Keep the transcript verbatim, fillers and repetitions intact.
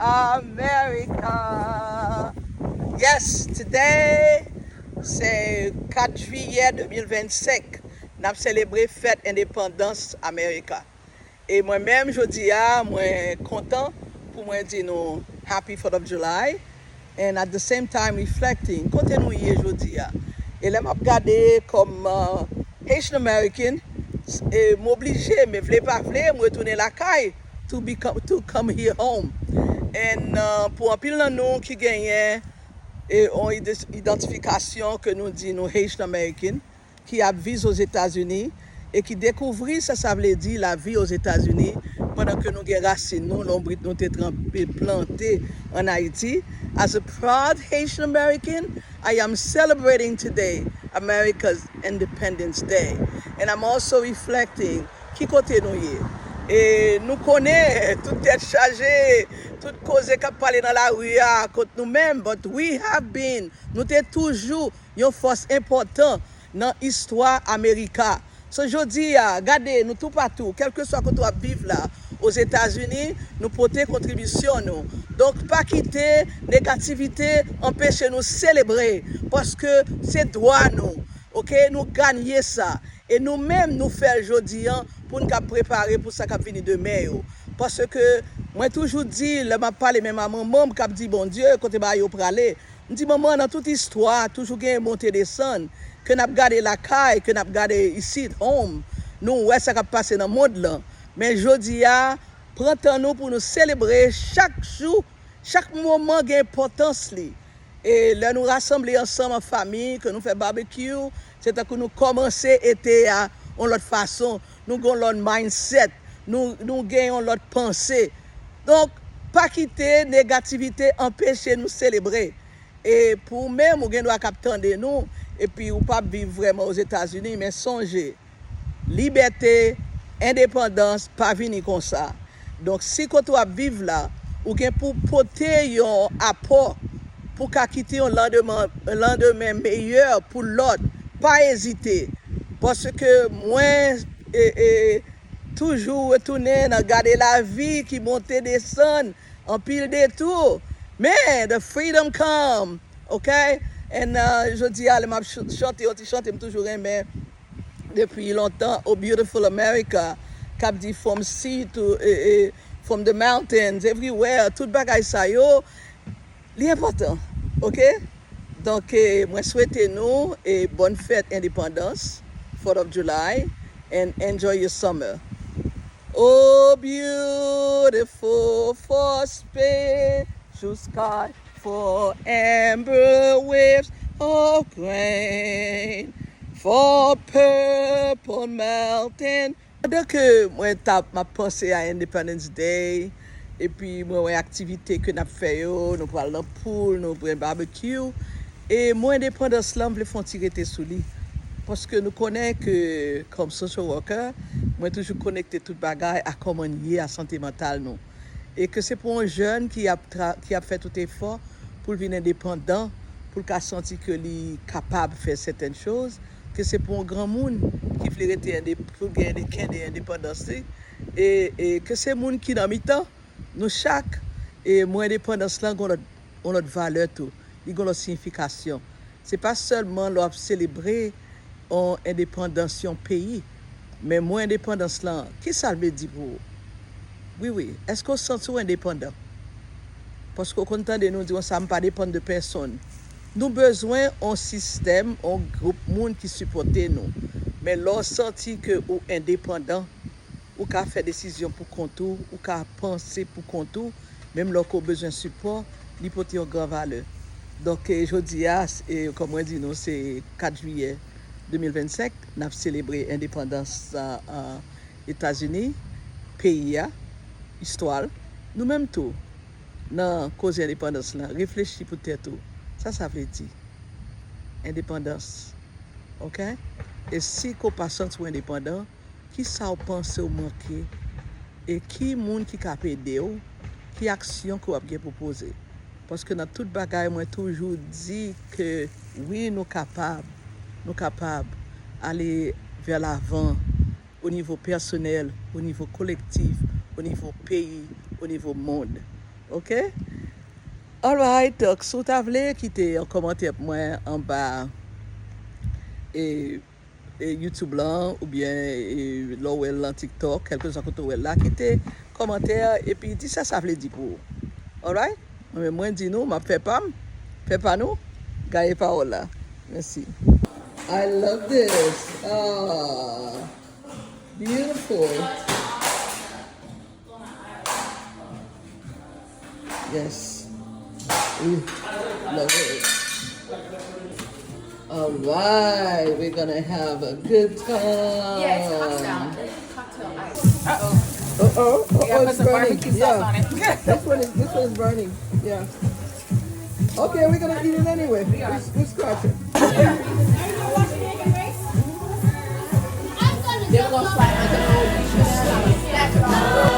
America. Yes, today se kat jwiyè de mil vennsenk. N ap selebre fèt endepandans Amerika. E mwen menm, jodi a, mwen kontan pou mwen di nou Happy Fourth of July. And at the same time reflecting, kote nou ye jodi a. E lè m ap gade kòm uh, Haitian American, e m oblije, men vle pa vle, m retounen lakay to, become, to come here home. And uh, pou anpil nan nou ki genyen e yon ide- idantifikasyon ke nou di nou Haitian American, ki ap viv Ozetazini e ki dekouvri sa sa vle di lavi Ozetazini pandan ke nou gen rasin nou, lonbrit nou te tranpe, plante ann Ayiti. As a proud Haitian American, I am celebrating today America's Independence Day. And I'm also reflecting ki kote nou ye. E nou konnen tout tèt chaje, tout koze k ap pale nan lari a kont nou menm, but we have been, nou te toujou yon fòs enpòtan nan istwa Amerika. So jodi a, gade, nou toupatou, kèlkeswa kote w ap viv la, Ozetazini, nou pote kontribisyon nou. Donk, pa kite negativite anpeche nou selebre, paske se dwa nou. Oke, nou ganye sa. E nou menm, nou fè l jodi a pou n ka prepare pou sa k ap vini demen yo. Paske mwen toujou di, lè m ap pale menm a manman m k ap di, Bondye, kote bagay yo prale? M di, manman, nan tout istwa, toujou gen monte desann. Ke n ap gade lakay, ke n ap gade isit, home. Nou wè sa k ap pase nan mond lan. Men jodi a, pran tan nou pou nou selebre chak jou, chak moman gen enpòtans li. E lè nou rasanble ansanm an fami, ke nou fè babekyou, se tankou nou kòmanse ete a yon lòt fason. Nou gen yon lòt mindset, nou, nou gen yon lòt panse. Donk, pa kite negativite anpeche nou selebre. E pou ou menm, ou gen dwa k ap tande nou, epi ou p ap viv vrèman Ozetazini, men sonje, libète, endepandans pa vini konsa. Donk, si kote w ap viv la, ou gen pou pote yon apò pou ka kite yon landeman, landemen meyè pou lòt, pa ezite. Paske mwen e, e, toujou retounen nan gade lavi ki monte desann, anpil detou. Men, the freedom come, ok? And uh, jodi a, lè m ap ch- chante yon ti chante, m toujou renmen depi lontan, Oh Beautiful America, k ap di from sea to, eh, eh, from the mountains, everywhere, tout bagay sa yo, li enpòtan, ok? Donk, eh, mwen swete nou e bòn fèt endepandans, Fourth of July, and enjoy your summer. Oh, beautiful for special sky, for amber waves of grain, for purple mountain. Pandan ke mwen t ap, m ap panse a Independence Day, epi mwen wè aktivite ke n ap fè yo, nou pral nan pool, nou pran barbecue. E mo endepandans lan, m vle fè yon ti rete sou li. Paske nou konnen ke, kòm social worker, mwen toujou konekte tout bagay a kòman n ye, a sante mantal nou. E ke se pou yon jèn ki ap, tra, ki ap fè tout efò pou l vin endepandan, pou l ka santi ke li kapab fè sètèn choz, ke se pou yon granmoun ki vle rete endep, pou l gen kenbe endepandans li, e, e ke se moun ki nan mitan nou chak, e mo endepandans lan gon lòt, yon lòt valè tou, li gon lòt siyifikasyon. Se pa sèlman lè w ap selebre yon endepandans yon peyi, men mo endepandans lan, kisa l vle di pou ou? Wi, wi, èske w santi w endepandan? Paske w konn tande nou di konsa, m pa depann de pèsonn. Nou bezwen yon sistèm, yon gwoup moun ki sipòte nou. Men lè w santi ke ou endepandan, ou ka fè desizyon pou kont ou, ou ka panse pou kont ou, menm lè w ko bezwen sipò, li pote yon gran valè. Donk, e, jodi a, e, kòm mwen di nou, se kat jiyè de mil vennsenk, n ap selebre endepandans a, a Etazini, peyi a, istwa l. Nou menm tou, nan koze endepandans lan, reflechi pou tèt ou. Sa sa vle di? Endepandans. Ok? E si ko pa santi w endepandan, ki sa w panse w manke? E ki moun ki ka ap ede w? Ki aksyon ke w ap gen pou poze? Paske nan tout bagay, mwen toujou di ke wi, nou kapab. Nou kapab ale vè lavan o nivo pèsonèl, o nivo kolektif, o nivo peyi, o nivo mond. Ok? Alright, donk, si w ta vle kite yon kòmantè pou mwen anba e, e YouTube lan, oubyen e, lè w wè l nan TikTok, kèlkeswa kote w wè l la, kite kòmantè epi di sa sa vle di pou ou. Alright? Mwen, mwen di nou, m ap fè pa m, fè pa nou, gaye pawòl la. Mèsi. I love this. Ah, beautiful. Yes. Ooh, love it. All right, we're gonna have a good time. Yes, cocktail. Cocktail ice. Uh-oh. Uh-oh. Uh-oh, it's burning. Yeah. This one is, this one is burning. Yeah. Okay, we're gonna eat it anyway. We, we scratch it. They were gonna fly under the ocean.